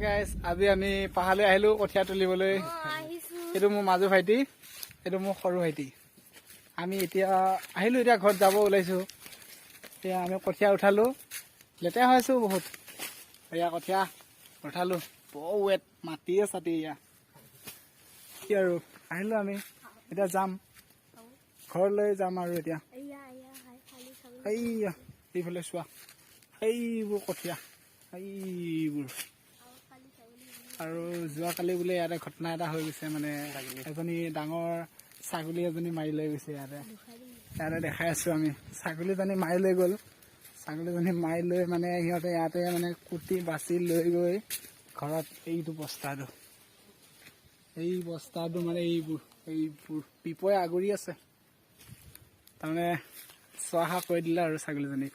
Guys, আজি আমি পাহাৰলৈ আহিলোঁ কঠীয়া তুলিবলৈ। আহিছো। এইটো মোৰ মাজু ভাইটি, এইটো মোৰ সৰু ভাইটি। আমি এতিয়া আহিলোঁ, এতিয়া ঘৰত যাব ওলাইছোঁ। এতিয়া আমি কঠীয়া উঠালোঁ, লেতেৰা হৈছোঁ বহুত। এয়া কঠীয়া উঠালোঁ, বৰ ৱেট, মাটিয়ে চাটি। এয়া কি আৰু, আহিলোঁ আমি, এতিয়া যাম, ঘৰলৈ যাম আৰু এতিয়া। এয়া এয়া হাই খালি খালি। এইয়া এইফালে চোৱা, এইবোৰ কঠীয়া এইবোৰ। আৰু যোৱাকালি বোলে ইয়াতে ঘটনা এটা হৈ গৈছে, মানে এজনী ডাঙৰ ছাগলী এজনী মাৰি লৈ গৈছে ইয়াতে। ইয়াতে দেখাই আছো আমি, ছাগলীজনী মাৰি লৈ গ'ল। ছাগলীজনী মাৰি লৈ মানে সিহঁতে ইয়াতে মানে কুটি বাচি লৈ গৈ ঘৰত এইটো বস্তাটো, এই বস্তাটো মানে এইবোৰ এইবোৰ পিপই আগুৰি আছে। তাৰমানে চোৱাহা কৰি দিলে আৰু ছাগলীজনীক।